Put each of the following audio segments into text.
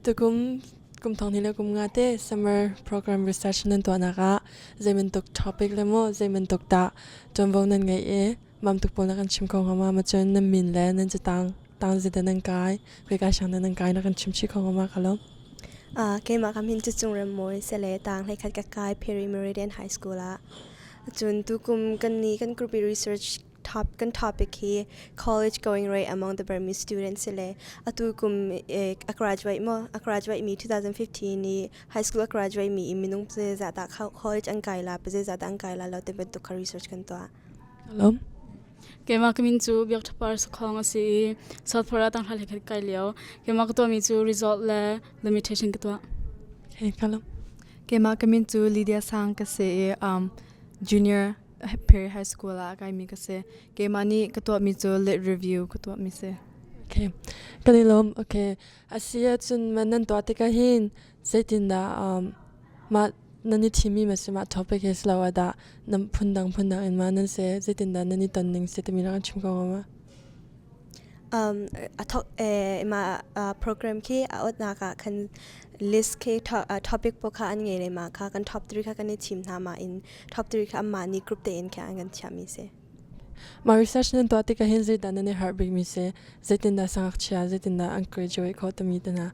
Tukum kum thong hnih le kum nga te summer program research nan tuahnak ah zei bantuk topic le maw zei bantuk dah ṭuanvo nan ngeih i mamtuk pawl na kan chim kho hnga ma? Ma cun nan min le nan catang tang zeidah nan kai, khoika sang dah nan kai na kan chim chih kho hnga ma ka lawm. Keimah ka min cu Cung Rem Mawi si le tang hleikhat ka kai Perry Meridian High School ah. Cun tukum kan nih kan group research top kan topic hi college going rate among the Burmese students si le atu kum a graduate mo a graduate mi 2015 i high school a graduate mi minung zeizah dah college an kai la zeizah dah an kai la lo ti bantuk kha research kan tuah. Lom. Keimah ka min cu Biak Ṭha Par Sakhong a si i South Florida tanghra hlei khat kai lio. Keimah ka tuahmi cu result le limitation ka tuah. Hey, ka lom. Keimah ka min cu Lydia Sang ka si i junior Perry High School ah a kaimi ka si. Keimah nih ka tuahmi cu lit review ka tuahmi si. Okay. Kan i lawm. Okay. A si ahcun man nan tuah tikah hin zeitindah mah nan i thimmi ma si mah topic hi si lo ah dah nan phundang phundang in ma nan si zeitindah nan i ton ning si timi rak chim ko ma? A thok ma program khi a otnak ah khan list khi topic po kha an ngei le ma kha kan top 3 kha kan i thim hna ma in top 3 kha anmah nih group tein kha an kan thiahmi si. Mah research nan tuah tikah hin zeidah nan i harh bikmi si? Zeitindah sangakchia, zeitindah an graduate khawh timi te hna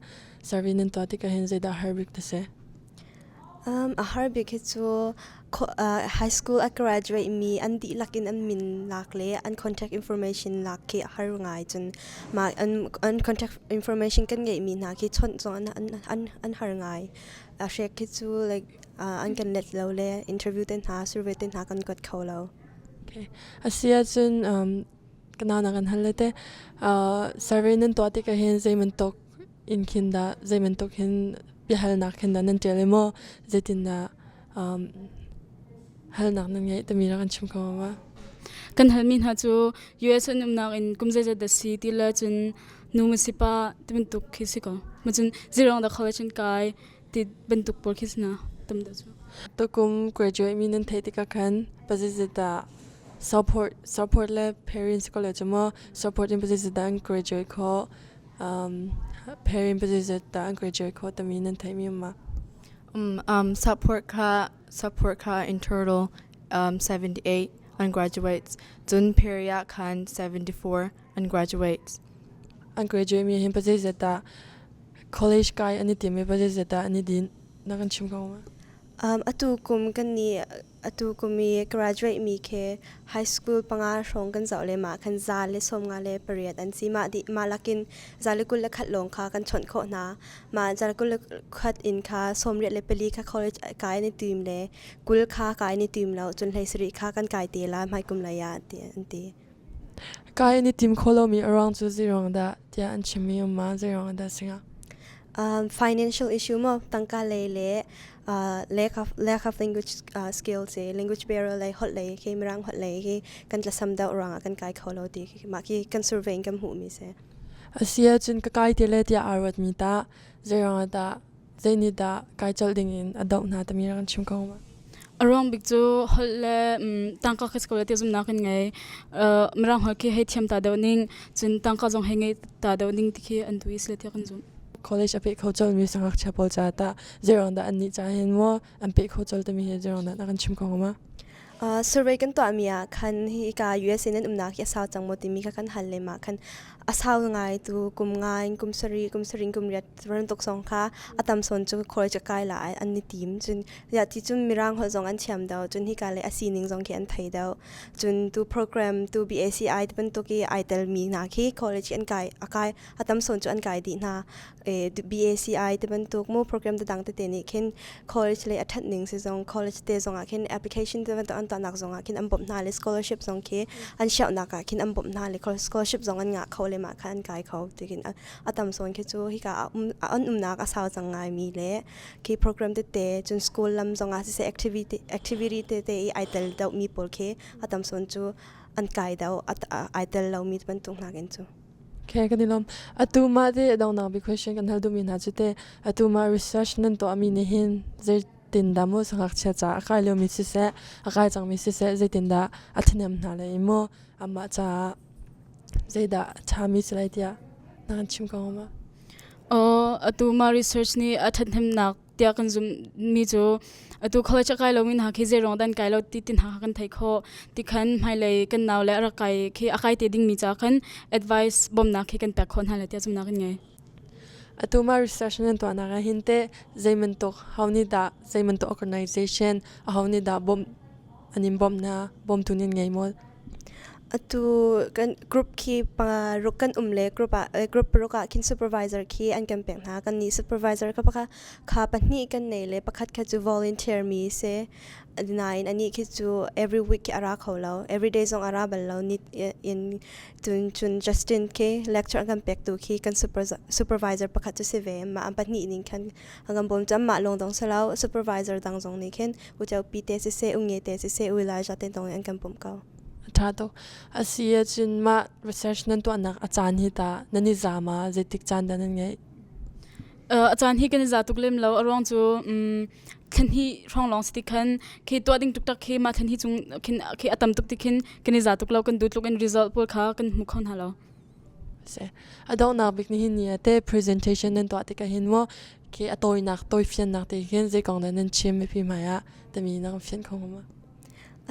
survey nan tuah tikah hin zeidah har bik te si? A har bik hi cu high school a graduate mi an dihlak in an min lak le an contact information lak khi a har ngai cun mah an contact information kan ngeihmi hna khi chawnh zong an har ngai. A hrek khi cu like an kan let lo le interview te hna survey te hna kan kuat kho lo. Okay. A si ahcun ka nau na kan hal le te survey nan tuah tikah hin zei bantuk in khin dah zei bantuk hin biahalnak khin dah nan ṭial i maw zeitindah halnak nan ngeih timi rak kan chim kho ma? Kan halmi hna cu US an umnak in kum zeizat dah si ti le cun nu ma si pa ti bantuk khi si ko. Ma cun zirong dah college an kai ti bantuk pawl khi si na tam deuh cu. Tukum graduate mi nan theih tikah khan pazizit dah support support le parents college maw support in pazizit dah an graduate kho parent pazizit dah an graduate kho tami nan theih mi ma? Support kha support kha in total 78 an graduates cun Perry ah khan 74 an graduates. An graduate mi hin pazizit dah college kai an i tim i pazizit dah an i din na kan chim ko ma? Atu kum kan nih atu kum i graduate mi khi high school panga hrawng kan zoh le mah khan 158 an si. Mah dih mah lakin 121 lawng kha kan chawnh khawh hna. Mah 121 in kha 84 kha college kai an i tim le 20 kha kai an i tim lo. Cun 17 kha kan kai te lai hmai kum lei ah ti an ti. Kai an i tim kho lomi a ruang cu zeiruang dah tiah an chimmi um ma zeiruang dah singa? Financial issue mo tangka lei le lack of language skills language barrier lei holh lei khi mirang holh lei khi kan tlasam deuh ruangah kan kai kho lo ti khi mah khi kan survey in kan hmuhmi si. A si ahcun ka kai te le tiah aa ruatmi tah zeiruangah dah zei nih dah kai colh ding in a doh hna timi rak kan chim ko ma? A ruang bik cu holh le tangka khi ko le ti zumnak kan ngei. Mirang holh khi hei thiam ta deuh ning, cun tangka zong hei ngei ta deuh ning ti khi an duh i sile tiah kan zumh. College a peh kho colmi sangakchia pawl ca tah zeiruang dah an nih ca hin maw an peh kho colh timi hi zeiruang dah na kan chim kho hnga ma? Survey kan tuahmi ah khan hi ka USA nan umnak hi a sau cang maw timi kha kan hal le mah khan a sau ngai tu kum nga in kum sarih kum sarih kum riat bantuk zong kha a tam sawn cu college a kai la an i tim cun ya ti cun mirang holh zong an thiam deuh cun hika le a sining zong khi an thei deuh cun tu program tu BACI bantuk i ai telmi hna khi college an kai a kai a tam sawn cu an kai dih hna. BACI te bantuk mu program dang tete nih khin college lei a ṭhat ning si zong college te zong ah khin application te bantuk an tuahnak zong ah khin an bawmh hna le scholarship zong khi an siauhnak ah khin an bawmh hna le scholarship zong an ngah kho le mah kha an kai kho ti khin a tam sawn khi cu hika an umnak a sau cang ngaimi le khi program tete cun school lam zong ah siseh activity activity tete i ai tel deuhmi pawl khi a tam sawn cu an kai deuh ai tel lomi bantuk hna kin cu. Okay, kan i lawm. Atu mah te a donghnak bik question kan hal duhmi hna cu te atu mah research nan tuahmi nih hin zeitindah maw sangakchia ca a kai liomi siseh, a kai cangmi siseh zeitindah a ṭhahnem hna lai i maw amah caah zeidah a ṭhami si lai tiah na kan chim ko hnga ma? Aw, atu mah research nih a ṭhathnemnak tiah kan zumhmi cu atu college a kai lomi hna khi zeiruang dah an kai lo ti ti hna kha kan theih khawh. Tikhan hmailei kan nau le a rak kai khi a kai te dingmi ca khan advice bawmhnak khi kan pek khawh hna lai tiah zumhnak kan ngei. Atu mah research nan tuahnak ah hin teh zei bantuk ho nih dah zei bantuk organization aho nih dah bawmh an in bawmh hna bawmtu nan ngei maw? Atu kan group khi paruk kan um le group ah group paruk ah khin supervisor khi an kan pek hna. Kan nih supervisor kha pakhat kha pahnih kan nei le pakhat kha cu volunteer mi si. Nain anih khi cu every week khi a ra kho lo. Every day zong a ra bal lo. Ni in cun cun Justin khi lecture an kan pek tu khi kan supervisor pakhat cu si ve. Mah an pahnih ning khan an kan bawm cam mah lawng dong si lo. Supervisor dang zong nih khin u Ceu Pi te siseh, u Nge te siseh, u Elijah te zong nih an kan bawmh ko. A ṭha tuk. A si ahcun mah research nan tuahnak a caan hi tah nan i za ma? Zeitik caan dah nan ngeih? A caan hi kan i za tuk lem lo. A ruang cu thlan hi hrawng lawng si ti khan khi tuah ding tuktak khi mah thlan hi chung khin khi a tam tuk ti khin kan i za tuk lo kan duh tluk in result pawl kha kan hmu kho hna lo. Si. A donghnak bik nihin ni ah teh presentation nan tuah tikah hin maw khi a tawinak tawifiannak te khin zei kong dah nan chim mipi hmai ah timi na kan fianh kho hnga ma?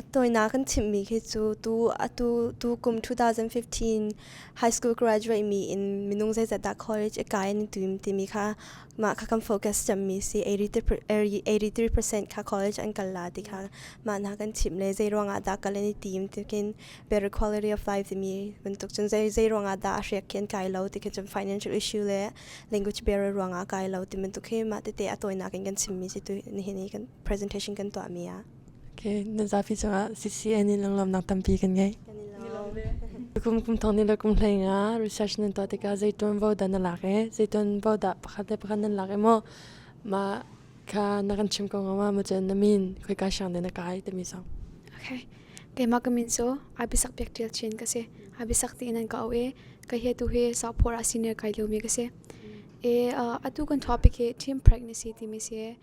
A tawinak kan chimhmi khi cu tu atu tu kum 2015 high school graduate mi in minung zeizat dah college a kai an i tim timi kha mah kha kan focus cemmi si 83% kha college an kal la ti kha mah hna kan chimh le zei ruangah dah kal an i tim tikin better quality of life timi bantuk cun zei zei ruangah dah a hriak khi an kai lo ti khi cun financial issue le language barrier ruangah kai lo ti bantuk khi mah tete a tawinak in kan chimmi si tu nihin i kan presentation kan tuahmi ah. Okay, nan zapi cungah CCN in lunglawmnak tampi kan ngei. Kum kum thong ni le kum hlei nga research nan tuah tikah zei tuanvo dah na lak i zei tuanvo dah pakhat le pakhat nan lak i maw mah kha na kan chim ko hnga ma ma cun na min khoika siang na kai timi song. Okay. Keimah ka min cu Abisak Pek Ṭial Chin ka si. Abisak tiin an ka auh i ka hi tu hi Southport ah senior kai liomi ka si. E atu kan topic hi teen pregnancy timi si.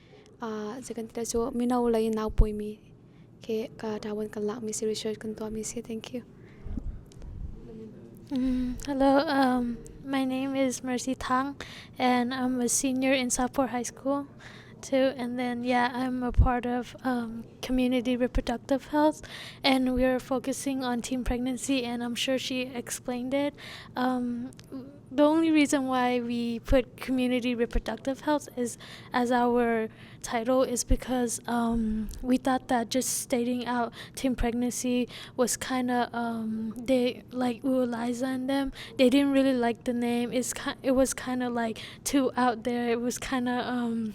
Zei kan ti cu mino lei nau pawimi khi ka ṭawan kan lakmi si research kan tuahmi si. Thank you. Hello, my name is Mercy Thang, and I'm a senior in Southport High School, too. And then, yeah, I'm a part of community reproductive health, and we're focusing on teen pregnancy. And I'm sure she explained it. The only reason why we put community reproductive health is as our title is because we thought that just stating out teen pregnancy was kind of they like Eliza and them they didn't really like the name it's it was kind of like too out there it was kind of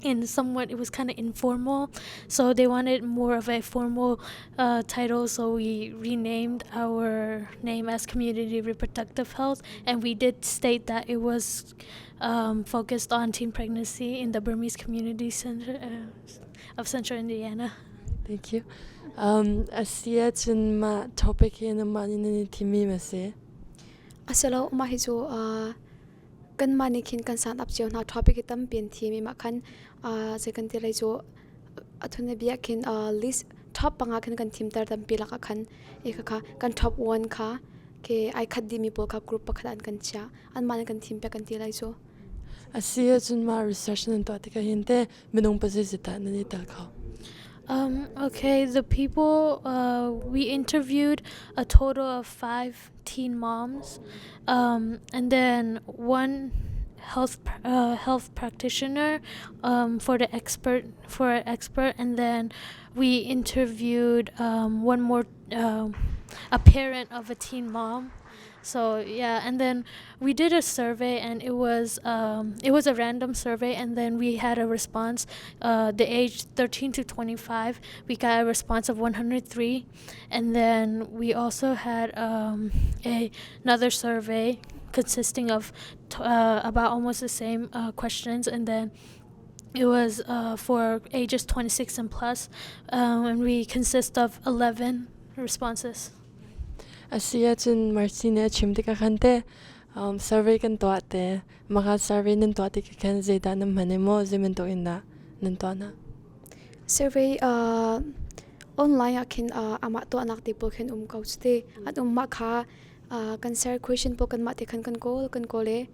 in somewhat it was kind of informal so they wanted more of a formal title so we renamed our name as community reproductive health and we did state that it was focused on teen pregnancy in the Burmese Community Center of Central Indiana. Thank you. A si ahcun mah topic hi nangmah nih nan i thimmi ma si? Asilo mah hi cu kanmah nih khin kan sign up cio hna topic hi tampi an thim i mah khan zei kan ti lai cu athun bia khin list top panga khan kan thimter tampi lakah khan i khakha kan top one kha ke ai khat dimi pawl kha group pakhat an kan chia anmah nih kan thim pek kan ti lai cu. A si ahcun mah research nan tuah tikah hin teh minung pazit dah nan i tel kho? Okay, the people we interviewed a total of five teen moms, and then one health practitioner for the expert for an expert, and then we interviewed one more a parent of a teen mom. So yeah, and then we did a survey, and it was a random survey, and then we had a response. The age 13 to 25, we got a response of 103, and then we also had a another survey consisting of about almost the same questions, and then it was for ages 26 and plus, and we consist of 11 responses. A si ahcun Mercy nih a chim tikah khan teh survey kan tuah te maka survey nan tuah tikah khan zeidah nan hman i maw zei bantuk in dah nan tuah hna? Survey online ah khin amah tuahnak te pawl khin um ko cu te an um mah kha kan share question pawl kanmah te khan kan kawl i.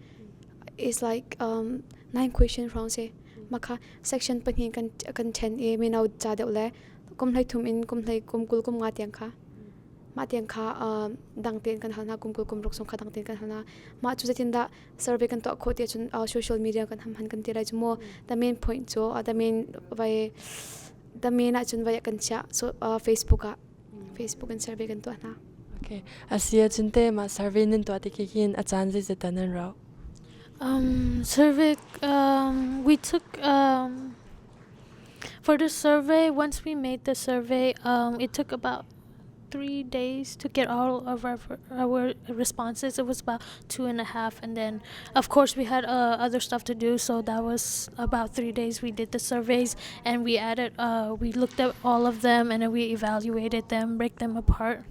is like nine question hrawng si. Makha section pahnih kan kan then i mino ca deuh le kum hlei thum in kum hlei kum 20 kum nga tiang kha mah tiang kha dang tein kan hal hna kum 20 kum ruk sung kha dang tein kan hal hna. Mah cu zeitin dah survey kan tuah khawh ti ahcun social media kan ham han kan ti lai cu mu. The main point cu the main vai the main ahcun vai kan chiah so Facebook ah Facebook in survey kan tuah hna. Okay. Asi ahcun te mah survey nan tuah tik hin a caan zeizat dah nan rauh? Survey we took for the survey once we made the survey it took about 3 days to get all of our responses. It was about two and a half, and then of course we had other stuff to do, so that was about 3 days. We did the surveys and we added, we looked at all of them and then we evaluated them, break them apart.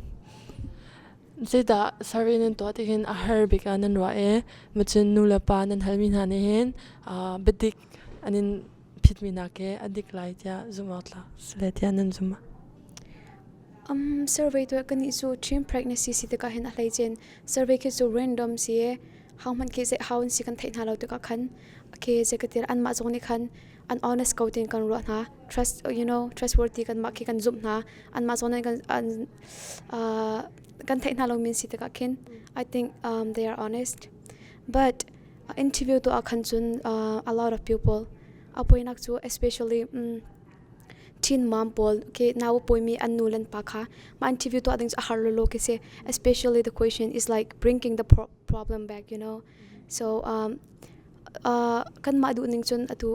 Zeidah survey nan tuah tik hin a har bik ah nan ruah i macun nu le pa nan halmi hna nih hin biadik an in phitmi nak he a dik lai tiah zumh awk tlak si tiah nan zum? Survey tuah kan nih cu teen pregnancy si tikah hin a hleicin survey khi cu random si i how hmanh khi zei how an si kan theih hna lo tikah khan okay zei ka ti anmah zong nih khan an honest ko tiin kan ruah hna trust you know trustworthy kanmah khi kan zumh hna anmah zong nih kan an kan theih hna lo min si tikah khin I think they are honest but interview tuah khan cun a lot of people a poinak cu especially teen mom pawl okay nau pawimi an nu le an pa kha mah interview tuah ding cu a har lolo khi si especially the question is like bringing the problem back you know so kanmah duh ning cun atu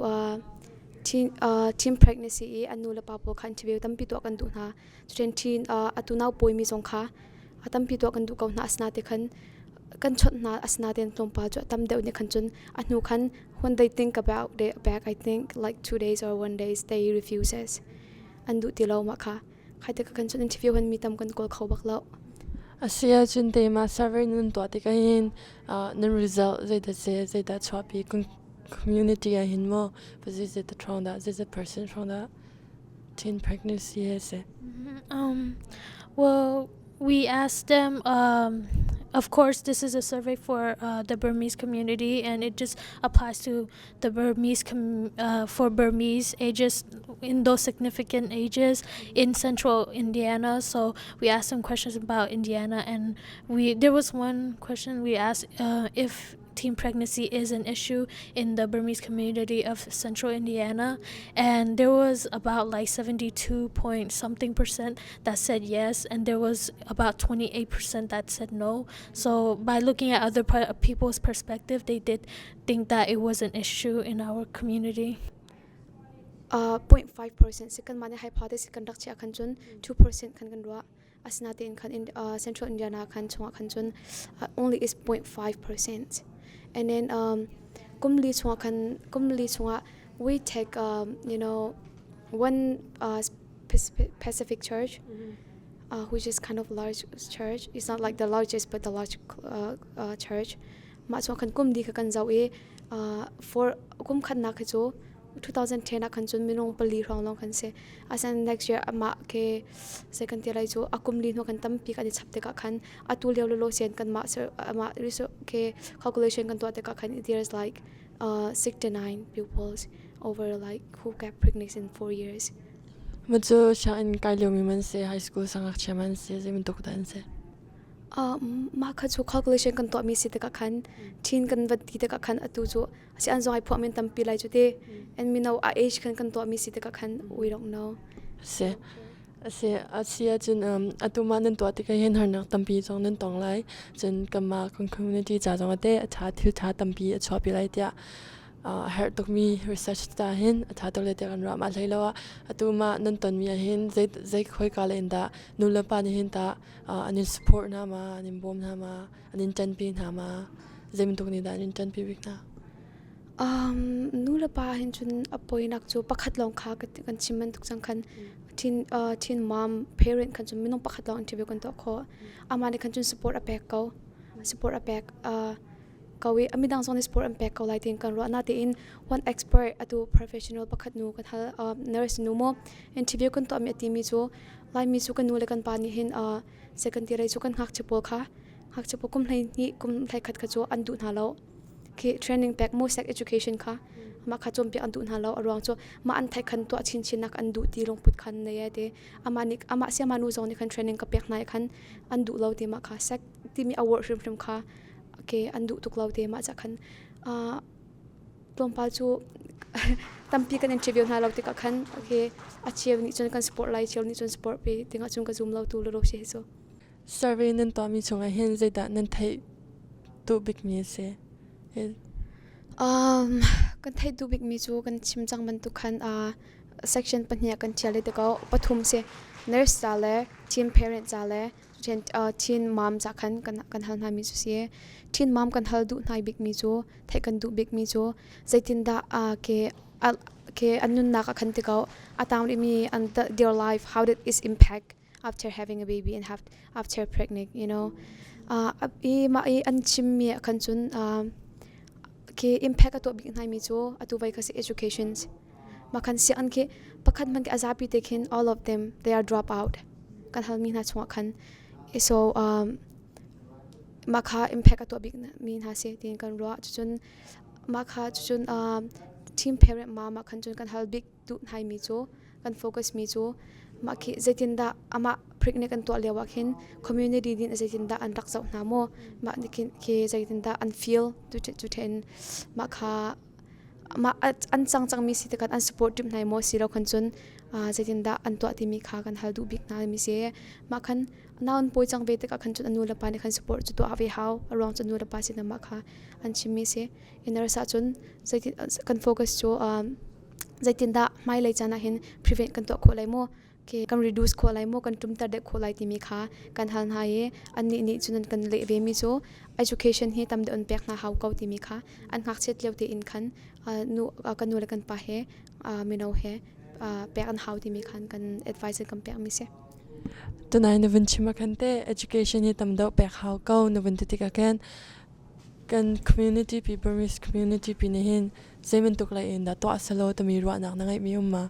teen teen pregnancy i an nu le pa pawl kha interview tampi tuah kan duh hna cun teen atu nau pawimi zong kha a tampi tuah kan duh ko hna asina te khan kan chawnh hna asinain tlawmpal cu a tam deuh nih khan cun a hnu khan when they think about it back I think like 2 days or one days they refuses an duh ti lo mah kha khai te kan cun interview han mi tam kan kawl kho bak lo. Asi ahcun teimah survey nan tuah tikah hin nan result zeidah si zeidah chuahpi community ah hin maw zeizat ṭhawng dah zeizat percent ṭhawng dah teen pregnancy he si? Well, we asked them, of course, this is a survey for the Burmese community, and it just applies to the Burmese for Burmese ages in those significant ages in central Indiana. So we asked them questions about Indiana, and we there was one question we asked if teen pregnancy is an issue in the Burmese community of central Indiana. And there was about like 72 point something percent that said yes, and there was about 28% that said no. So by looking at other people's perspective, they did think that it was an issue in our community. 0.5% si kan mah nih hypothesis kan rak chiah khan cun 2% khan kan ruah asinain khan in central Indiana khan chungah khan cun only is 0.5% and then kum li chungah khan kum li chungah we take one Pacific church which is kind of large church it's not like the largest but the large church mah chung khan kum li kha kan zoh i for kum khatnak hi cu 2010 ah khan cun minung pali hrawng lawng kan si asan next year amah ke second ti lai cu a kum li hnu kan tampi kan i chap tikah khan atu lio lolo sian kan mah amah ke calculation kan tuah tikah khan there's like 69 pupils over like who got pregnant in 4 years. Ma cu sianginn kai liomi man si high school sangakchia man si zei bantuk dah an si? Mah kha cu calculation kan tuahmi si tikah khan teen kan van ti tikah khan atu cu si an zong ai phuah men tampi lai cu te and mino a age khan kan tuahmi si tikah khan we don't know. Si si asi ahcun atu mah nan tuah tikah hin harnak tampi zong nan tong lai cun kanmah kan community ca zong ate a ṭha thil ṭha tampi a chuahpi lai tiah a herh tukmi research ta hin a ṭha tuk le tiah kan ruah mah hlei lo ah atu mah nan tonmi ah hin zei zei khoi ka le in dah nu le pa nih hin tah an in support hna ma an in bawm hna ma an in ṭanpi hna ma zei bantuk nih dah an in ṭanpi bik hna? Nu le pa hin cun a poinak cu pakhat lawng kha kan chim bantuk cang khan teen mom parent khan cun minung pakhat lawng interview kan tuah khawh amah nih khan cun support a pek ko support a pek ko i midang zong nih support an pek ko lai tiin kan ruah natein one expert atu professional pakhat nu kan hal nurse nu maw interview kan tuahmi a timi cu Laimi cu kan nu le kan pa nih hin secondary cu kan ngakchia pawl kha ngakchia pawl kum 12 kum 11 kha cu an duh hna lo. Khi training pek mu sex education kha mah kha cawnpiak an duh hna lo. A ruang cu mah an theih khan tuah chinchin nak an duh ti lungput khan nei ai ti. Amah nih amah siama nu zong nih khan training ka pek hna i khan an duh lo ti mah kha sex timi a word hrimhrim kha okay an duh tuk lo ti mah ca khan tlawmpal cu tampi kan interview hna lo tikah khan okay a cheu nih cun kan support lai cheu nih cun support pe tingah cun ka zum lo tu lo si hi cu. Survey nan tuahmi chungah hin zeidah nan theih duh bikmi a si? Kan theih duh bikmi cu kan chim cang bantuk khan section pahnih ah kan ṭhial i tiko pathum si. Nurse ca le teen parent ca le teen mom ca khan kan hal hna mi cu si. Teen mom kan hal duh hna bikmi cu theih kan duh bikmi cu zeitindah ke ke an nunnak ah khan tiko a tang rihmi an their life how did it impact after having a baby and have after pregnant you know. I mah i an chimmi ah khan cun khi impact a tuah bik hna mi cu atu vai kha si education mah khan sianginn khi pakhat hmanh khi a zapi te khin all of them they are drop out kan halmi hna chungah khan. So mah kha impact a tuah bik mi hna si tiin kan ruah. Cucun mah kha cucun team parent ma mah khan cun kan hal bik duh hnai mi cu kan focus mi cu mah khi zeitindah amah pregnant kan tuah lio ah khin community din zeitindah an rak zoh hna maw, mah nih khin khi zeitindah an feel tu cu then mah kha mah an cang cangmi si tikah an support ṭim hna maw si lo khan cun zeitindah an tuah timi kha kan hal duh bik hna mi si. Mah khan nau an pawi cang ve tikah khan cun a nu le pa nih khan support cu tuah ve hau a ruang cu nu le pa sin mah kha an chimmi si. In nurse ah cun zeitin kan focus cu zeitindah hmailei caan ah hin prevent kan tuah khawh lai maw, kan reduce khawh lai maw, kan ṭumter deuh khawh lai timi kha kan hal hna i annih nih cun an kan leh ve mi cu education hi tam deuh an pek hna hau ko timi kha an ngakchiat lio tein khan nu kan nu le kan pa he mino he pek an hau timi khan kan advice kan pek mi si. Tunai na vun chim ah khan te education hi tam deuh pek hau ko na vun ti tikah khin kan community pi Burmese community pi nih hin zei bantuk lei in dah tuah selaw timi ruahnak na ngeihmi um ma?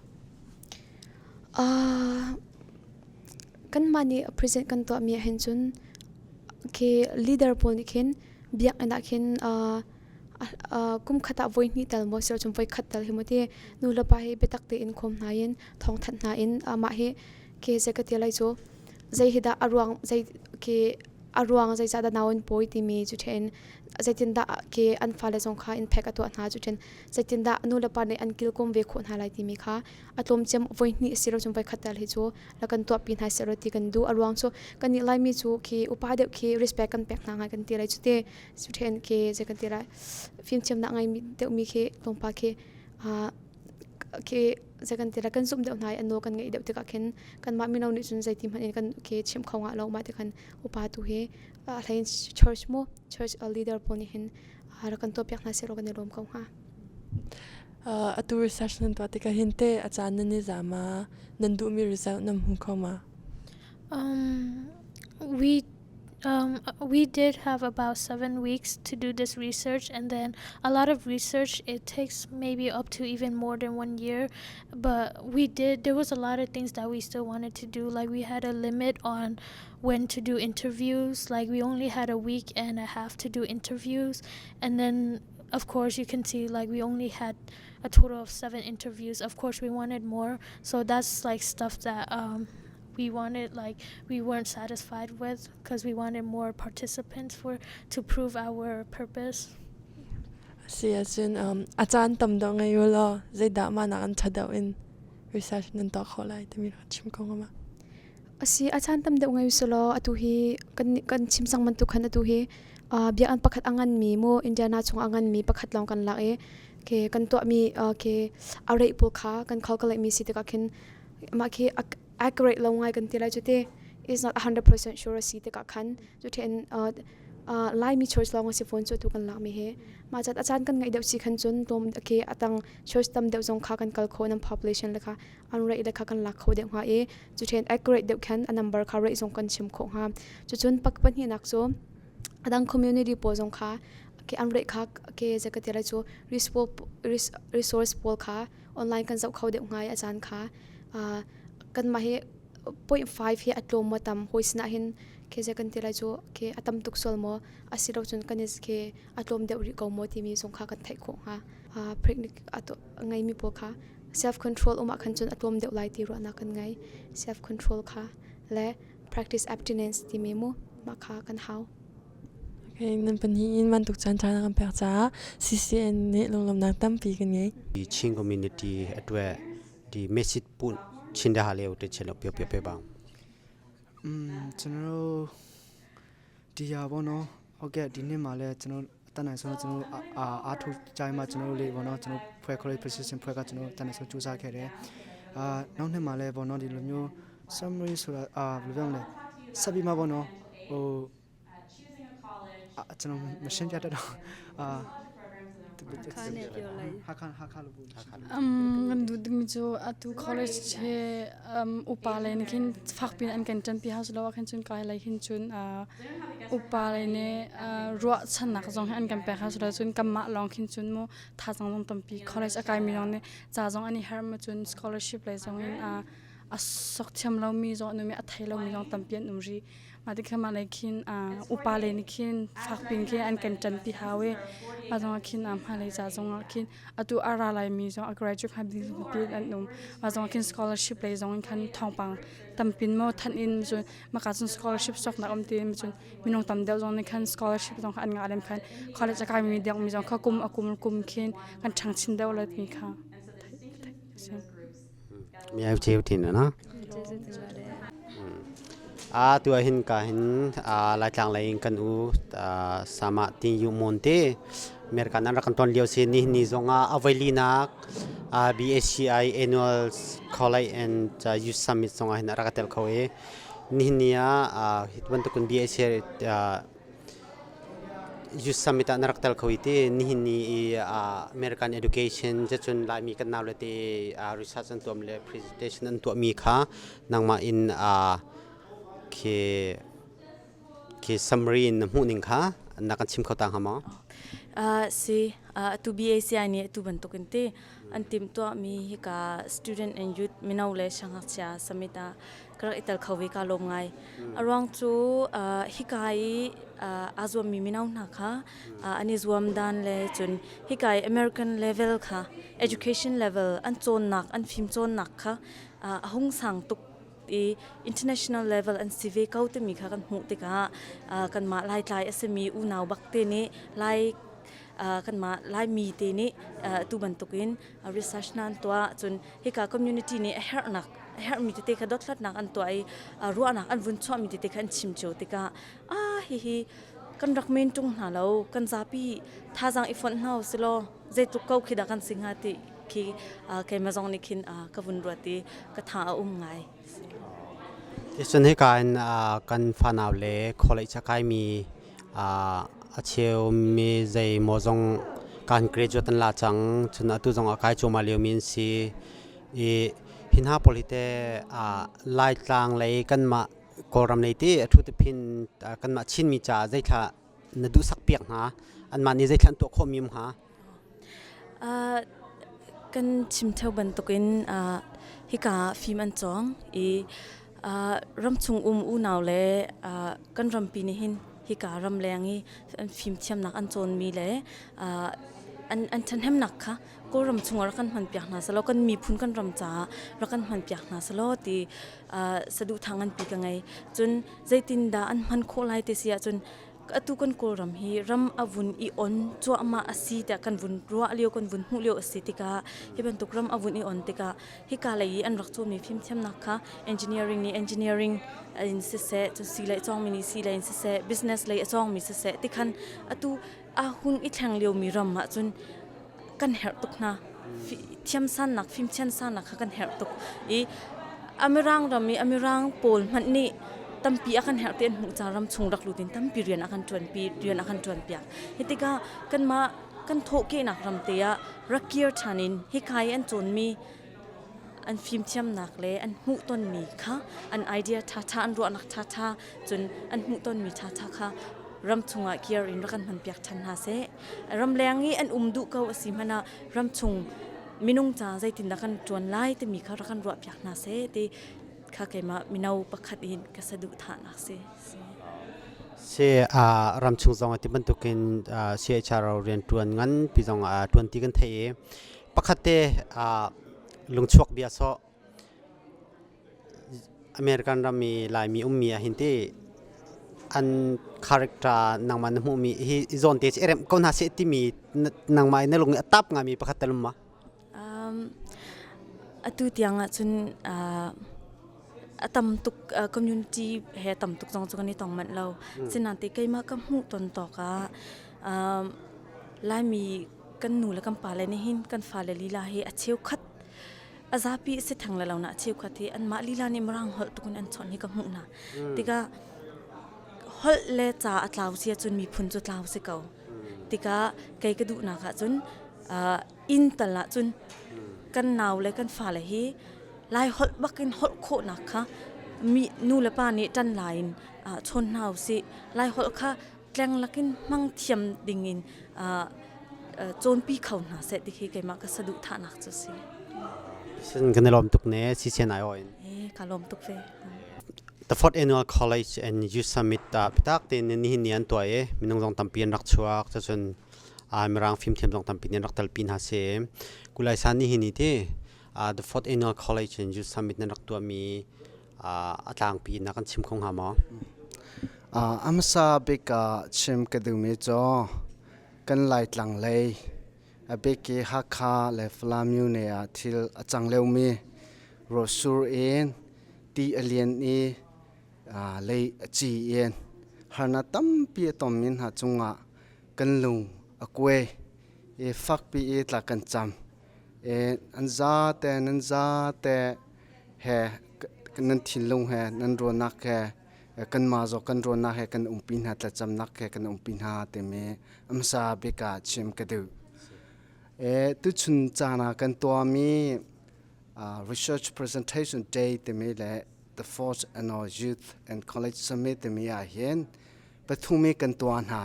Kanmah nih present kan tuahmi ah hin cun khi leader pawl nih khin biakinn ah khin kum khat ah voi hnih tal maw silo cun voi khat tal hi mu ti nu le pa hi biatak tein khawm hna in thawngthanh hna in amah hi khi zei ka ti lai cu zei hi dah a ruang zei khi a ruang zeicahdah nau an pawi timi cu ṭhen zeitindah khi an fale zong kha in phek a tuah hna cu ṭhen zeitindah nu le pa nih an kilkawm ve khawh hna lai timi kha a tlawmcem voi hnih si lo cun voi khat tal hi cu la kan tuahpi hna seh ti kan duh. A ruang cu kan nih Laimi cu khi upa deuh khi respect kan pek hna ngai kan ti lai cu te cu ṭhen khi zei kan ti lai fimthiamnak ngai deuh mi khi tlawmpal khi khi zei kan ti lai kan zumh deuh hna i an nawl kan ngaih deuh tikah khin kanmah mino nih cun zeiti hmanh in kan khi chimh kho ngah lo. Mah ti khan upa tu hi a hlein church mu church leader pawl nih hin rak kan tuahpiak hna seh law kan i lawm ko hnga. Atu research nan tuah tikah hin teh a caan nan i za ma? Nan duhmi result nan hmu kho ma? We did have about 7 weeks to do this research, and then a lot of research it takes maybe up to even more than one year. But we did. There was a lot of things that we still wanted to do. Like we had a limit on when to do interviews. Like we only had a week and a half to do interviews, and then of course you can see like we only had a total of seven interviews. Of course we wanted more, so that's like stuff that we wanted, like we weren't satisfied with because we wanted more participants for to prove our purpose. Si ahcun a caan tam deuh ngei u law zeidah mah nak an ṭha deuh in research nan tuah khawh lai timi kha chim ko hnga ma? Asi a caan tam deuh ngei usulaw atu hi kan chim cang bantuk khan atu hi biakinn pakhat a nganmi mu Indiana chung a nganmi pakhat lawng kan lak i ke kan tuahmi ke a rate pawl kha kan calculate mi si tikah khin mah khi accurate lo ngai kan ti lai cu ti is not 100% sure a si tikah khan cu then Laimi church lawng a si fawn cu atu kan lakmi hi mah cat a caan kan ngeih deuh si khan cun tlawm ke atang church tam deuh zong kha kan kal kho nan population le kha an rate le kha kan lak kho deuh hnga i cu then accurate deuh khan a number kha rate zong kan chim khawh hnga. Cucun pak pahnihnak cu adang community pawl zong kha ke an rate kha ke zakati lai cu resource pawl kha online kan zoh kho deuh hnga i a caan kha kanmah hi 0.5 hi a tlawm maw tam hawi sinah hin. Khi zei kan ti lai cu khi a tam tuk sual maw asilo cun kan i khi a tlawm deuh rih ko maw timi zong kha kan theih khawh hnga. Pregnant a ngeimi pawl kha self control um ah khan cun a tlawm deuh lai ti ruahnak kan ngei. Self control kha le practice abstinence timi mu mah kha kan hau. Okay, nan pahnih in bantuk caan ṭha na kan pek caah CCN nih lunglawmhnak tampi kan ngei. Di Chin community atwe di message pu chin da ha le te chen lo pyo pyo pe bang. ကျွန်တော်တို့ဒီဟာပေါ့နော်ဟုတ်ကဲ့ဒီနှစ်မှာလည်းကျွန်တော်အတန်းနိုင်ဆုံးကျွန်တော်အာအားထုတ်ကြိုင်းမှာကျွန်တော်တို့လေးပေါ့နော်ကျွန်တော်ဖွဲ့ college precision ဖွဲ့ကကျွန်တော်တန်းနိုင်ဆုံးစူးစမ်းခဲ့တယ်အာနောက်နှစ်မှာလည်းပေါ့နော်ဒီလိုမျိုး summary ဆိုတာအာဘယ်လိုပြောမလဲဆက်ပြီးမှပေါ့နော်ဟိုအာကျွန်တော်မရှင်းပြတတ်တော့အာ ခါနဲ့ပြောလိုက် ဟာခါဟာခါလို့ပို့ Kan duh dingmi cu atu college he upa lei nih khin fakpi in an kan ṭanpi hau si lo ah khin cun kai lei hin cun upa lei nih ruahchannak zong hi an kan pek hau si lo cun kanmah lawng khin cun mu thazaang zong tampi college a kaimi zong nih ca zong an i harh ma cun scholarship lei zong in a sok thiam lomi zong an um i a thei lomi zong tampi an um rih. Mah ti khan mah lei khin upa lei nih khin fakpi in khin an kan ṭanpi hau i mah zong ah khin hmailei ca zong ah khin atu a ra laimi zong a graduate kha tampi an um. Mah zong ah khin scholarship lei zong in khan thawngpang tampin maw thanh in cun maka cun scholarship soknak um ti cun minung tam deuh zong nih khan scholarship zong kha an ngah lem khan college a kaimi deuh mi zong kha kum a kum kum khin kan ṭhang chin deuh lai ti kha theih a si. Mi ai cheu tin na. A tu ah hin ka hin Laitlang lei in kan u sama tin yu mon te American an rak kan ton lio si ni ni zong ah availinak BACI annual college and youth summit zong ah hin rak tel kho i nihin ni ah hi bantukun BACI Youth Summit ah na rak tel kho i ti nihin ni i American education cun Laimi kan nau le te research an tuam le presentation an tuahmi kha nangmah in khi khi summary in na hmuh ning kha na kan chim kho ta hnga maw? Si atu BACI nih atu bantuk in ti an timhtuahmi hika student and youth mino le siangngakchia summit ah ka rak i tel kho ve ka lawm ngai. A ruang cu hika i aa zuammi mino hna kha an i zuam dan le cun hika i American level kha education level an cawnnak an fim cawnnak kha a hung sang tuk i international level an si ve ko timi kha kan hmuh tikah kanmah Laitlai a simi unau bak te nih Lai kanmah Laimi te nih tu bantukin research hna an tuah cun hika community nih a herhnak a herhmi tete kha dothlatnak an tuah i ruahnak an vun chuahmi tete kha an chim cio tikah ah hihi kan rak men ṭung hna lo kan zapi thazaang i fonh hna usilaw zeitluk ko khi dah kan si hnga ti khi keimah zong nih khin ka vun ruat i ka tha a um ngai. Cun hika in kan fanau le college a kaimi a cheu mi zei maw zong kan graduate an la cang cun atu zong a kai cuahmah liomi an si i hi hna pawl hi teh Laitlang lei kanmah Kawlram lei ti a ṭhu tiphin kanmah Chinmi caah zeithla na duhsak piak hna anmah nih zeithla an tuah khawhmi um hnga? Kan chim ṭheo bantukin hika ah fim an cawng i ramchung um unau le kan rampi nih hin hika ramleng i an fimthiamnak an cawnmi le an ṭhahnemnak kha Kawlram chungah rak kan hmanpiak hna selaw kan miphun kan ram caah rak kan hmanpiak hna selaw ti saduhthah nganpi ka ngei. Cun zeitindah an hman khawh lai ti si ahcun atu kan Kawlram hi ram a vun i on cuahmah a si tiah kan vun ruah lio kan vun hmuh lio a si tikah hi bantuk ram a vun i on tikah hika lei i an rak cawnmi fimthiamnak kha engineering nih engineering in siseh cun sii lei a cawngmi nih sii lei in siseh business lei a cawngmi siseh tikhan atu a hun i thleng liomi ram ah cun kan herh tuk hna thiamsannak fimthiamsannak kha kan herh tuk i amirang ram i amirang pawl hmanh nih tampi a kan herh ti an hmuh ca ram chung rak lut in tampi rian a kan ṭuanpi rian a kan ṭuanpiak hi tikah kanmah kan thawhkehnak ram te ah rak kir ṭhan in hika i an cawnmi an fimthiamnak le an hmuhtonmi kha an idea ṭhaṭha an ruahnak ṭhaṭha cun an hmuhtonmi ṭhaṭha kha ram chungah kir in rak kan hmanpiak ṭhan hna seh. Ramleng i an um duh ko a si hmanh ah ramchung minung ca zeitindah kan ṭuan lai timi kha rak kan ruahpiak hna seh ti. Kha keimah mino pakhat in ka saduhthahnak si. Si ramchung zong ti bantukin CHRO rianṭuan ngan pi zong ṭuan ti kan thei i pakhat te lungchuak bia sawh American ram i Laimi ummi ah hin ti an character nangmah na hmuhmi hi zawn te i remh ko hna seh timi nangmah na lung i a tap ngaimi pakhat tal um ma? Atu tiang ahcun a tam tuk community he tam tuk zong cu kan i tong manh lo. Sinain te keimah ka hmuh ton tawk ah Laimi kan nu le kan pale nih hin kan fale lila hi a cheukhat a zapi si theng le lo na a cheukhat hi anmah lila nih mirang holh tuk in an chawnh hi ka hmuh hna. Tikah holh le ca a tlau si ahcun miphun cu tlau si ko. Tikah kei ka duhnak ahcun inn tal ahcun kan nau le kan fale hi Lai holh bakin holh khawhnak kha mi nu le pa nih ṭan lai in chawn hna usih. Lai holh kha tleng lakin hmang thiam dingin cawnpi kho hna seh ti khi keimah ka saduhthahnak cu si. Sin kan i lawm tuk ne CCN ai in. Eh, ka lawm tuk ve. The Fourth Annual College and Youth Summit ah bitak tein nihin ni an tuah i minung zong tampi an rak chuak. Cucun Mirang fimthiam zong tampi nih an rak telpi hna si. Kulai san nihin ni ti The Fourth Annual College and Youth Summit nan rak tuahmi a tlangpi na kan chim kho hnga maw? A hmasa bik ah chim ka duhmi cu kan Laitlang lei a bik i Hakha le Falam ne ah thil a cang liomi ruahsur in ti a lian i lei a ci in harnak tampi a tonmi hna cungah kan lung a kuai i fakpi i tla kan cam. An zate nan zate he nan thinlung he nan ruahnak he kanmah zong kan ruahnak he kan umpi hna thlacamnak he kan umpi hna timi a hmasa bik ah chim ka duh. Tuchun caan ah kan tuahmi research presentation day timi le the fourth annual youth and college summit timi ah hin pathum i kan tuah hna.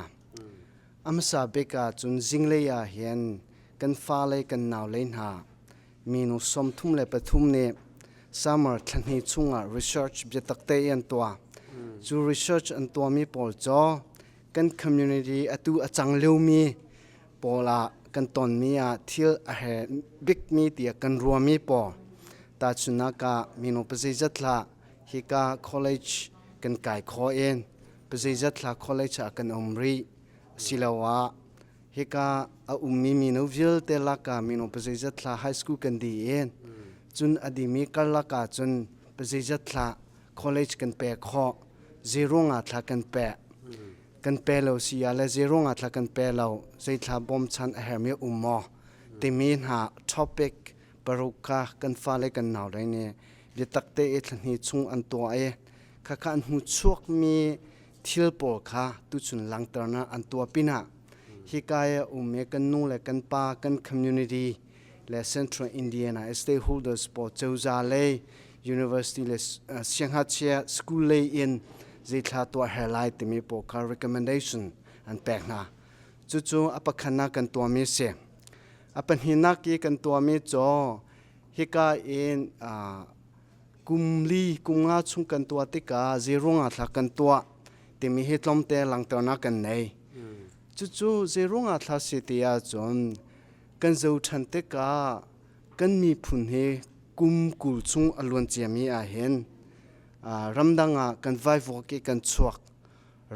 A hmasa bik ah cun zinglei ah hin kan fale kan naule hna minu 33 nih summer thlahnih chungah research biatak te an tuah. Cu research an tuahmi pawl cu kan community atu a cang liomi pawl ah kan tonmi ah thil a he bikmi tiah kan ruahmi pawl tahchunhnak ah minu pazeizat hlah hika college kan kai kho in pazeizat hlah college ah kan um rih asiloah hika a ummi mino vialte lakah mino pazeizat thla high school kan di in cun a dimi karlak ah cun pazeizat thla college kan pe khawh zero nga thla kan pe kan pe lo si ah le zero nga thla kan pe lo zei thla bawmchan a hermi um maw timi hna topic paruk kha kan fale kan nau le nih biatak te i thlahni chung an tuah i khakha an hmu chuakmi thil pawl kha tuchun langhternak an tuah pinah hika i a um i kan nu le kan pa kan community le Central Indiana stakeholders pawl cozah lei university le siangngakchia school lei in zeithla tuah her lai timi pawl kha recommendation an pek hna. Cucu a pakhatnak kan tuahmi a si. A pahnihnak i kan tuahmi cu hika in kum li kum nga chung kan tuah tikah zeiruang ah thla kan tuah timi hi tlawmte langhternak kan nei. Cucu zeiruang ah thla si ti ahcun kan zo ṭhan tikah kan miphun hi kum 20 chung a luan ciami ahhin ramdang ah kan vaivuak i kan chuak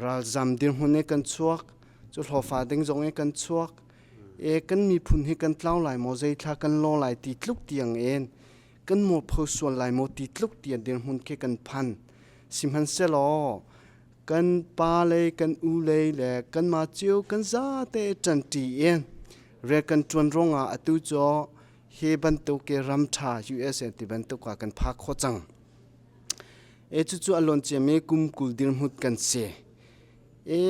ralzam dirhmun i kan chuak cu hlawfa ding zong i kan chuak e kan miphun hi kan tlau lai maw zeithla kan lo lai ti tluk tiang in kan mualpho sual lai maw ti tluk tiang dirhmun khi kan phan. Sihmanhsehlaw kan pa lei kan u lei le kanmah cio kan zate ṭanṭi in rian kan ṭuan ruangah atu cu hi bantuk i ram ṭha USA ti bantuk ah kan phak khawh cang. E cucu a luan ciami kum 20 dirhmun kan si. E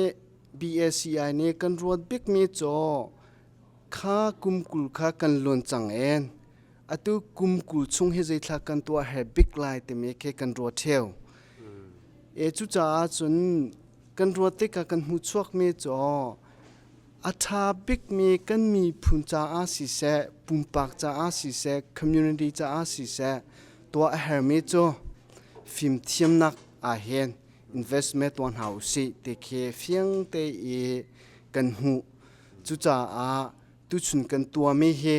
BACI nih kan ruat bikmi cu kha kum 20 kha kan luan cang en Atu kum 20 chung hi zeithla kan tuah he bik lai timi khi kan ruat ṭheo. E cucaah cun kan ruat tikah kan hmuh chuakmi cu a ṭha bikmi kan miphun caah siseh, pumpak caah siseh, community caah siseh tuah a hermi cu Fimthiamnak ah hin investment tuah hna usih ti khi fiang te i kan hmuh. Cucaah tuchun kan tuahmi hi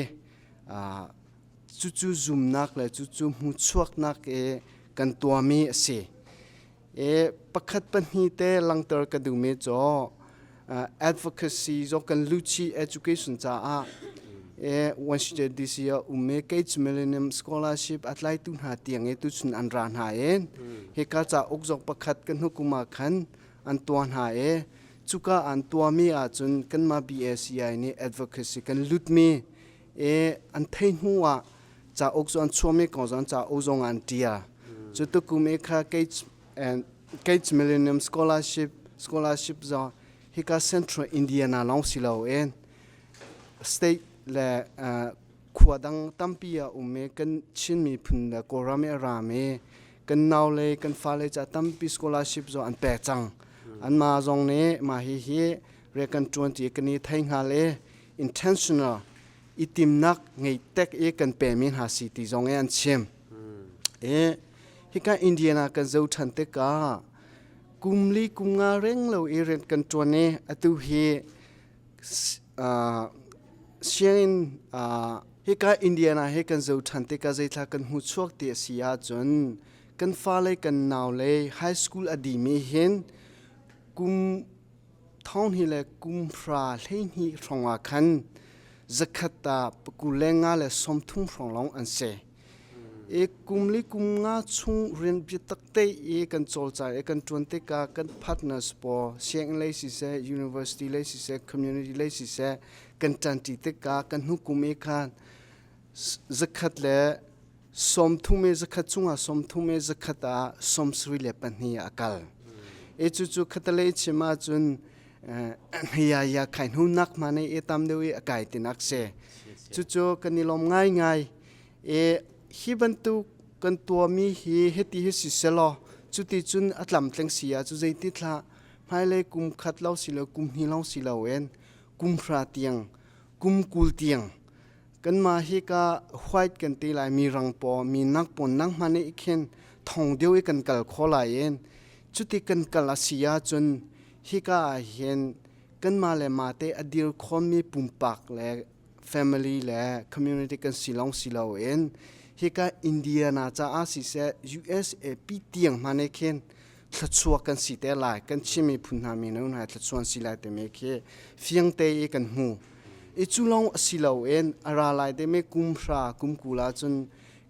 cucu zumnak le cucu hmuhchuaknak i kan tuahmi a si. E pakhat pahnih te langter ka duhmi cu advocacy zong kan luchi education caah e Washington DC ah ummi Gates Millennium Scholarship a tlaitu hna tiang i tuchun an ra hna i hika cauk zong pakhat kan hnukum ah khan an tuah hna i cuka an tuahmi ahcun kanmah BACI nih advocacy kan lutmi e an thei hnu ah cauk cu an chuahmi kong zong cauk zong an ṭial. Cu tukum i kha Gates and Gates Millennium Scholarship scholarship zong hika Central Indiana lawng si loin state le khua dang tampi ah um i kan Chin miphun le Kawlram i a rami kan naule kan fale ca tampi scholarship zong an pek cang. Anmah zong nih mah hihi rian kan ṭuan ti kan i thei hngal i intentional i timnak ngei tek i kan pemi hna si ti zong i an chim. I hika Indiana kan zo ṭhan tikah kum li kum nga reng lo i rian kan ṭuan i atu hi sianginn hika Indiana he kan zo ṭhan tikah zeithla kan hmu chuak ti a si ahcun kan fale kan naule high school a dimi hin kum thong hi le kum hra 12 hrawng ah khan zakhat ah pakul le nga le 30 hrawng lawng an si. I kum li kum nga chung rian biatak te i kan cawlcang i kan ṭuan tikah kan partners pawl sianginn lei siseh, university lei siseh, community lei siseh kan ṭanṭi tikah kan hnu kum i khan zakhat le 30 i zakhat chungah 30 i zakhat ah 72 a kal. I cucu khatalei chim ahcun ya khai hnu nak ma nei i tam deuh i a kai tinak si. Cucu kan i lawm ngaingai. I hi bantuk kan tuahmi hi hiti hi si selaw cuti cun a tlamtling si ah cu zeiti thlah hmailei kum khat lo si lo kum hnih lawng si loin kum hra tiang kum 20 tiang kanmah hi ka white kan ti lai mi rang paw mi nak pawn nang hmanh i khin thong deuh i kan kal kho lai in cuti kan kal a si ahcun hika ah hin kanmah le mah te a dir khawmmi pumpak le family le community kan si lawng si loin hika Indiana caah siseh USA pi tiang hmanh khin thluachuak kan si te lai kan Chin miphun hna mino hna thluachuan si lai timi khi fiang te i kan hmu i cu lawng a si loin a ra lai demi kum hra kum kul ahcun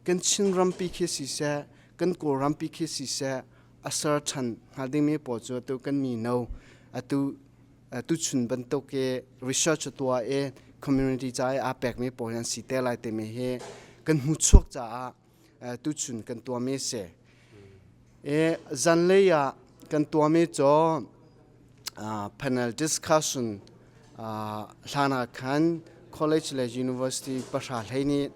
kan Chin rampi khi siseh kan Kawl rampi khi siseh a ser ṭhan hnga dingmi pawl cu atu kan mino atu tuchun bantuk i research tuah i community ca i aa pekmi pawl hi an si te lai timi hi kan hmuchuak caah tuchun kan tuahmi a si. I zanlei ah kan tuahmi cu panel discussion hlan ah khan college le university pahra hlei nih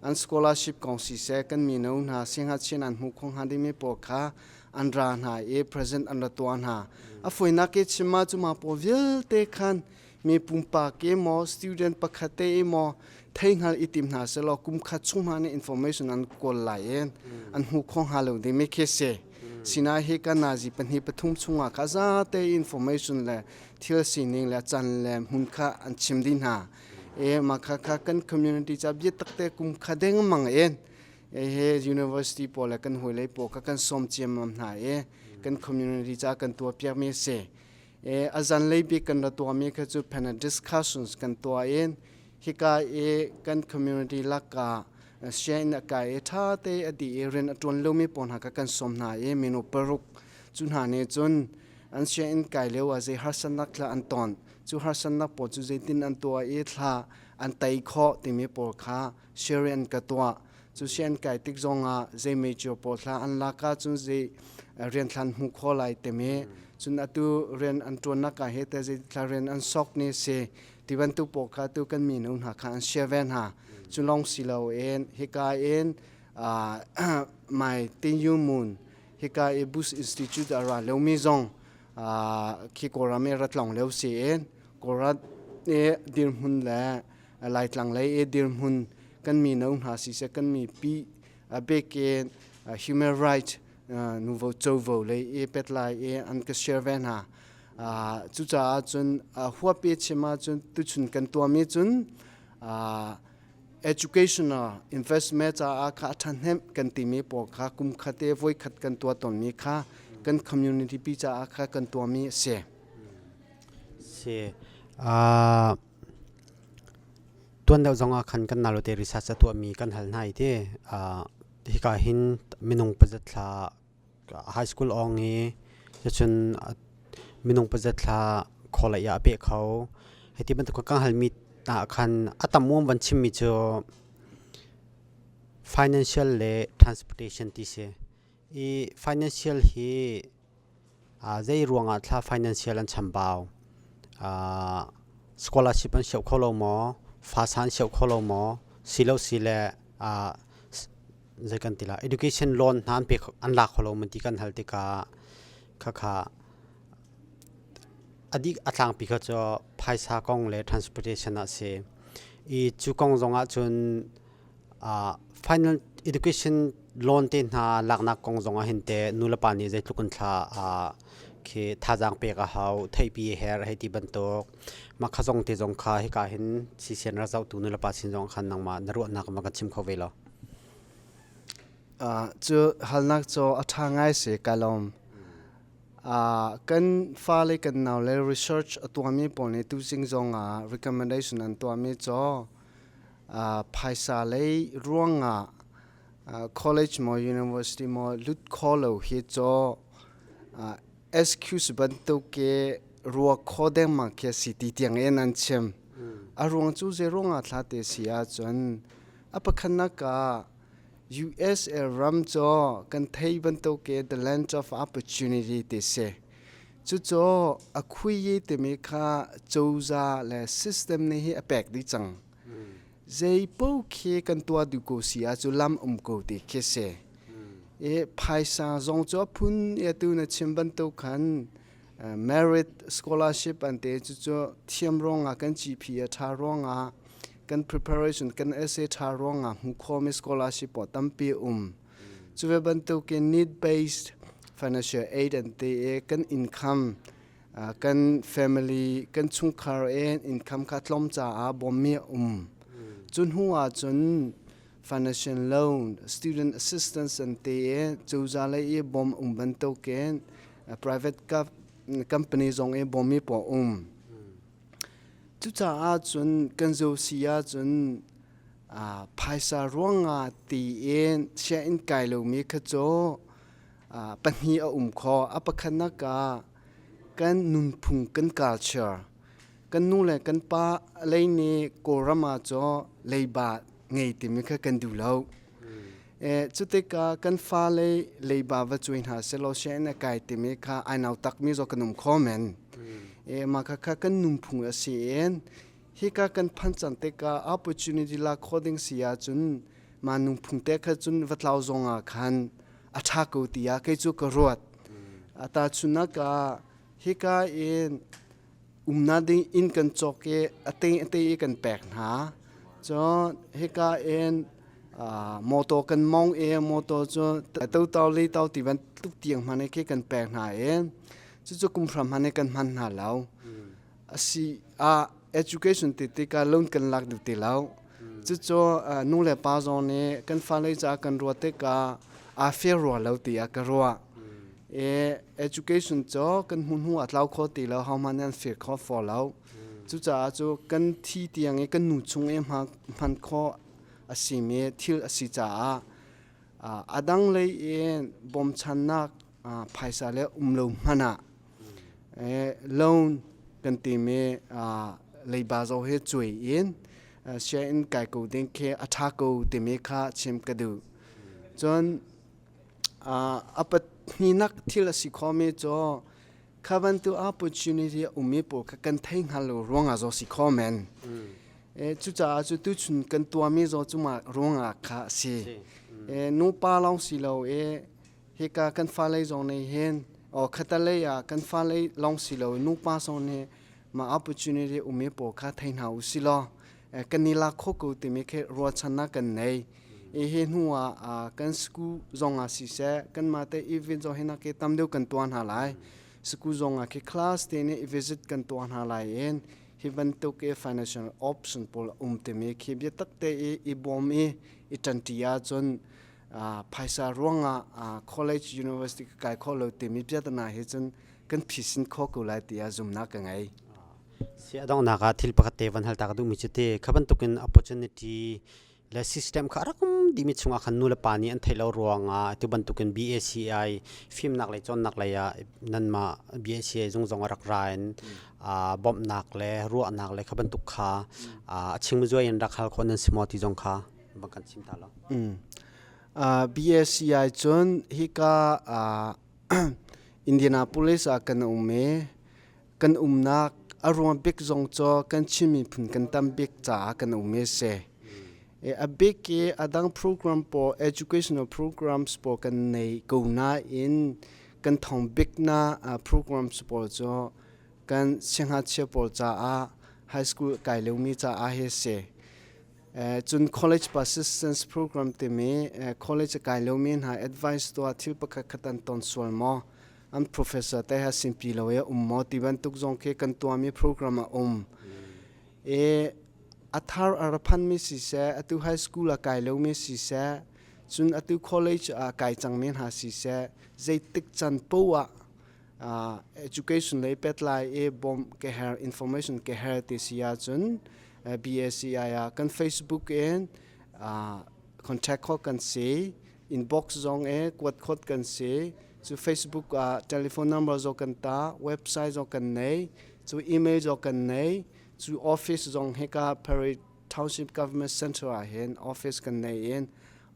an scholarship kong siseh kan mino hna siangngakchia an hmuh khawh hnga dingmi pawl kha an ra hna i present an ra tuah hna. A fawinak i chim ah cu mah pawl vialte khan mi pumpak i maw student pakhat te i maw theihngal i tim hna selaw kum khat chung hna nih information an kawl lai i an hmu kho hnga lo dingmi khi si. Sina hi kan nazi pahnih pathum chungah kha zate information le thil sining le can le hmun kha an chim dih hna. E mah kha kha kan community ca bia takte kum kha deng mang in he university pawl le kan hawilei pawl kha kan sawm ciammam hna i kan community ca kan tuah piakmi a si. E, a zanlei bik kan ra tuahmi kha cu panel discussions kan tuah in hika i kan community laka share in a kai i ṭha te a dih i rian a ṭuan lomi pawl hna kha kan sawm hna i minu paruk cu hna nih cun an share in kai lio ah zei harsatnak thla an ton cu harsatnak pawl cu zeitin an tuah i thla an tei khawh timi pawl kha share an ka tuah cu sian kai tik zongah zei major pawl thla an lak ahcun zei rian thlan hmu kho lai timi cun atu rian an ṭuannak ah he te zei thla rian an sok ni si ti bantuk pawl kha tu kan mino hna kha an share ve hna cu lawng si loin hika in mai Tin Yu Mun hika i Bush Institute a ra lomi zong khi Kawlram i ratlong lio si in Kawlram i dirhmun le Laitlang lei i dirhmun kan mino hna siseh kan mipi a bikin human right Nuvo covo lei i petlai i an ka share ve hna. Cucaah cun huapi chim ahcun tuchun kan tuahmi cun educational investment caah kha a ṭhahnem kan timi pawl kha kum khate voikhat kan tuah tawnmi kha kan community pi caah kha kan tuahmi a si. Si. Tuan deuh zong ah khan kan nalote research a tuahmi kan hal hna i ti hika hin minung pazat thla high school awng i cun minung pazat thla khawlei ah a peh kho. Hiti bantuk kan halmi ah khan a tam um van chimmi cu financial le transportation ti si. I financial hi zei ruangah thla financial an chambau? Scholarship an sioh kho lo maw? Fasa an sioh kho lo maw? Silo si le zei kan ti la education loan hna an pe an la kho lo man ti kan hal tikah khakha adik a tlangpi kha cu phaisa kong le transportation ah si i cu kong zong ah cun final education loan te hna laknak kong zong ah hin te nulepa nih zeitluk in thla khi thazaang pek a hau theihpi a herh hei ti bantuk mah kha zong te zong kha hika hin sisian rak zohtu nulepa sin zong khan nangmah na ruahnak ma kan chim kho ve lo. Cu halnak cu a ṭha ngai si ka lawm. Kan fale kan naule research a tuahmi pawl nih tuzing zong ah recommendation an tuahmi cu phaisa lei ruangah college maw university maw lut kho lo hi cu excuse bantuk ke rua kho dengmang khi a si ti tiang in an chim. A ruang cu zei ruangah thla te si ahcun a pakhatnak ah USA ram cu kan thei bantuk ke the land of opportunity ti si. Cucu a khui timi kha cozah le system nih hi a pek dih cang. Zei paoh khi kan tuah duh ko si ah cu lam um ko ti khi si. I phaisa zong cu a phun i atu na chim bantuk khan merit scholarship an te cucu thiam ruangah kan GPA ṭha ruangah kan preparation kan essay ṭha ruangah hmuh khawhmi scholarship pawl tampi um. Cu ve bantukin need based financial aid an ti i kan income kan family kan chungkhar in income kha tlawm caah bawmmi a um. Cu hnu ah cun financial loan, student assistance an ti i cozah lei i bawm um bantukin private company zong i bawmmi pawl um. Cucaah cun kan zo si ahcun phaisa ruangah tiin sianginn kai lomi kha cu pahnih a um kho. A pakhatnak ah kan nunphung kan culture kan nu le kan pa lei nih Kawlram ah cu leiba ngei timi kha kan duh lo. Cutikah kan fale leiba va cuai hna sehlaw sianginn a kai timi kha ai nautakmi zong kan um kho men. Mah khakha kan nunphung a si in hika kan phanh cang tikah opportunity lak khawh ding si ahcun mah nunphung te kha cun va tlau zong ah khan a ṭha ko tiah kei cu ka ruat. Tahchunhnak ah hika in umnak ding inn kan cawk i a te a te i kan pek hna. Cun hika in motor kan mong i motor cu to le to ti bantuk tiang hmanh khi kan pek hna i cucu kum hra hmanh kan hman hna lo. Asi ah education ti tikah loan kan lak duh ti lo. Cucu nu le pa zong nih kan fale caah kan ruah tikah aa fair rua lo tiah ka ruah. E education cu kan hmu hnu ah tlau kho ti lo, hohmanh nih an fir kho faw lo. Cucaah cu kan thi tiang i kan nu chung i hman khawh a simi thil a si caah a dang lei in bawmchannak phaisa le um lo hmanh ah loan kan timi leiba zo he cuai in sianginn kai ko ding khi a ṭha ko timi kha chim ka duh. Cun a pahnihnak thil a si khomi cu kha bantuk opportunity a ummi pawl kha kan thei hngal lo ruangah zaw si kho men. Cucaah cu tuchun kan tuahmi zaw cu mah ruangah kha a si. Nupa lawng si lo i hika kan fale zong nih hin khatalei ah kan fale lawng si lo nupa zong nih mah opportunity ummi pawl kha thei hna u si law kan i lak kho ko timi khi ruahchannak kan nei. E he hnu ah kan school zong ah siseh kanmah te event zong hinak ke tam deuh kan tuah hna lai. School zong ah khi class te nih visit kan tuah hna lai in hi bantuk i financial option pawl um timi khi biatak te i i bawm i i ṭanṭi ahcun phaisa ruangah college university ka kai kho lo timi piatana hi cun kan phisin kho ko lai tiah zumnak ka ngei. Si a donghnak ah thil pakhat te van hal ta ka duhmi cu te kha bantukin opportunity le system kha a rak um dihmi chungah khan nu le pa nih an theih lo ruangah tu bantukin BACI fimnak lei cawnnak lei ah nanmah BACI zung zong a rak ra in bawmhnak le ruahnak le kha bantuk kha a chingzuai in rak hal khawh nan si maw ti zong kha bang kan chim ta lo. BACI cun hika Indianapolis ah kan um i kan umnak a ruang bik zong cu kan Chin miphun kan tam bik caah kan um i si. A bik i a dang program pawl educational programs pawl kan nei ko nain kan thong bik na programs pawl cu kan siangngakchia pawl caah high school kai lomi caah hi si. Cun college persistence program timi college a kai lomi hna advice tuah thil pakhat khat an ton sual maw an professor te ha sinpi lo e um maw ti bantuk zong khi kan tuahmi program a um. E a thar a ra phanmi siseh atu high school a kai lomi siseh cun atu college a kai cangmi hna siseh zeitik can poah ah education lei petlai i bawmh ke her information ke her ti si ahcun BACI ah kan Facebook in contact kho kan si inbox zong e kuat khot kan si cu Facebook ah telephone number zong kan ta website zong kan nei cu email zong kan nei cu office zong hika Perry Township Government Center ah hin office kan nei in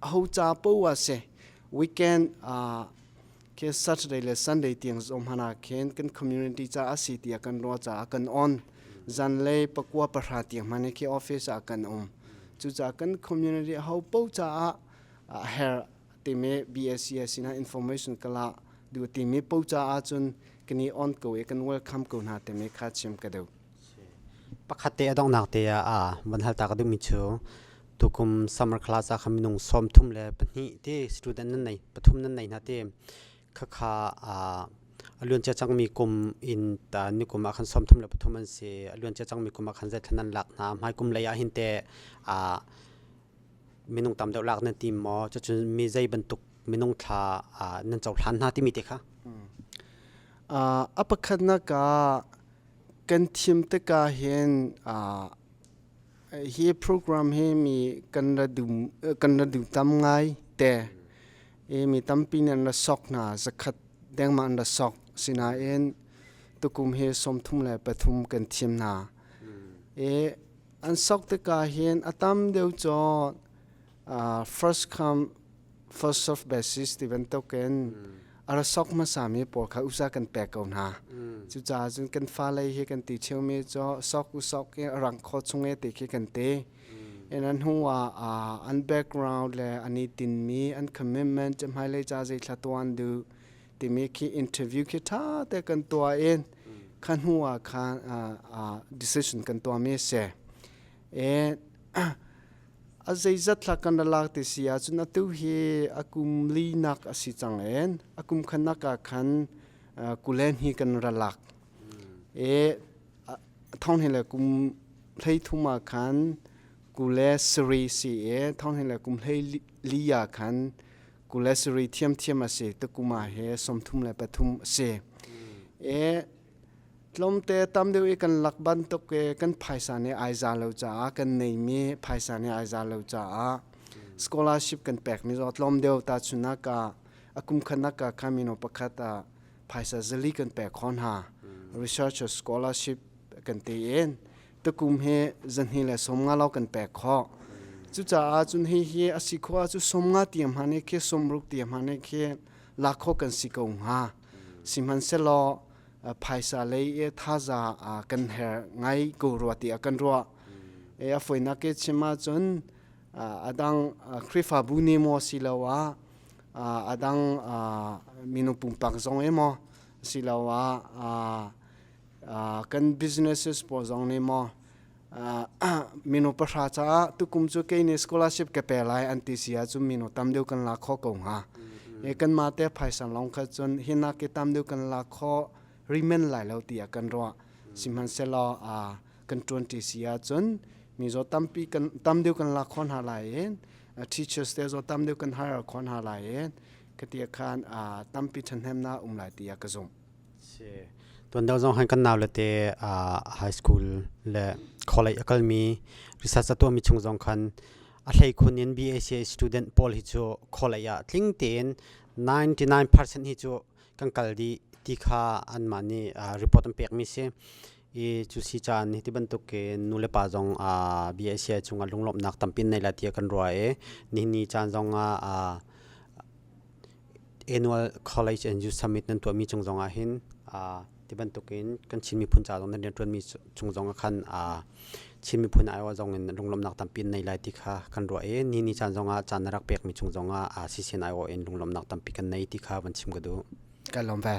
aho ca poah si weekend ke Saturday le Sunday tiang zong hmana khin kan community ca a si tiah kan ruah caah kan on zanlei pakua pahra tiang hmane khi office ah kan um cucaah kan community ho po caah a her timi BSC sinah information kala du timi po caah cun kan i on ko i kan welcome ko hna timi kha chim ka duh. Pakhat te a donghnak te ah van hal ta ka duhmi cu tukum summer class ah khan minung 32 te student nan nei pathum nan nei hna te khakha a luancia cangmi kum in ta nikum ah khan 33 an si a luancia cangmi kum ah khan zeithla nan lak hna hmai kum lei ah hin te minung tam deuh lak nan tim maw cucun mi zei bantuk minung thla nan cohlan hna timi te kha A pakhatnak ah kan thim tikah hin hi program hi mi kan ra duh kan ra duh tam ngai te i mi tampi nih an ra sok hna zakhat dengmah an ra sok sinain tukum hi 33 kan thim hna i an sok tikah hin a tam deuh cu first come first serve basis ti bantukin a ra sok hmasami pawl kha usa kan pek ko hna. Cucaah cun kan fale hi kan ti cheumi cu sok u sok i a rang kho chung e ti khi kan ti. In an hnu ah an background le an i tinmi an commitment hmailei ca zei thla tuan duh timi khi interview khi ṭha te kan tuah in kha hnu ah khan decision kan tuahmi a si. A zeizat thla kan ra lak ti si ahcun atu hi a kum linak a si cang en. A kum khanak ah khan kulen hi kan ra lak. E thong hi le kum hlei thum ah khan kule sari si e thong hi le kum hlei li ah khan kule sari thiamthiam a si tukum ah he 33 a si. E Tlawmte tam deuh i kan lak bantuk i kan phaisa nih ai za lo caah kan neimi phaisa nih ai za lo caah scholarship kan pekmi zong tlawm deuh tahchunhnak ah a kum khatnak ah khan mino pakhat ah phaisa zali kan pek khawh hna researcher scholarship kan ti in tukum hi zahnih le 50 lo kan pek khawh cucaah cun hihi a si khawh ahcun 50 tiang hmanh khi 60 tiang hmanh khi lak khawh kan si ko hnga sihmanhsehlaw phaisa lei i thaza kan her ngai ko rua tiah kan ruah. A foinak ke chim ahcun a dang Khrihfabu nih maw siloah a dang minung pumpak zong e maw siloah kan businesses pawl zong nih maw. Mino pahra caah tukum cu kei nih scholarship ka pe lai an ti si ahcun mino tam deuh kan la kho ko hnga. Kan mah te phaisa lawng kha cun hinak i tam deuh kan la kho rimen lai lo tiah kan ruah. Sihmanhsehlaw kan ṭuan ṭi si ahcun mizaw tampi kan tam deuh kan la kho hna lai i teachers te zaw tam deuh kan hire kho hna lai i khatia khan tampi ṭhahnemnak um lai tiah ka zumh. Si. Tuan deuh zong han kan nau le te high school le college a kalmi research a tuahmi chung zong khan a hlei khun in BACA student pawl hi cu college ah tling tein 99% hi cu kan kal dih ti kha anmah nih report an pekmi si. I cu si caan hi ti bantuk in nu le pa zong BACA cungah lunglawmhnak tampi nei la tiah kan ruah i nihin ni caan zong ah annual college and youth summit nan tuahmi cung zong ah hin ti bantukin kan Chin miphun ca zong nan rianṭuanmi cung zong ah khan Chin miphun aiawh zong in lunglawmhnak tampi nei lai ti kha kan ruah i ni ni caan zong ah caan na rak pekmi cung zong ah CCN aiawh in lunglawmhnak tampi kan nei ti kha van chim ka duh. Kan lawm ve.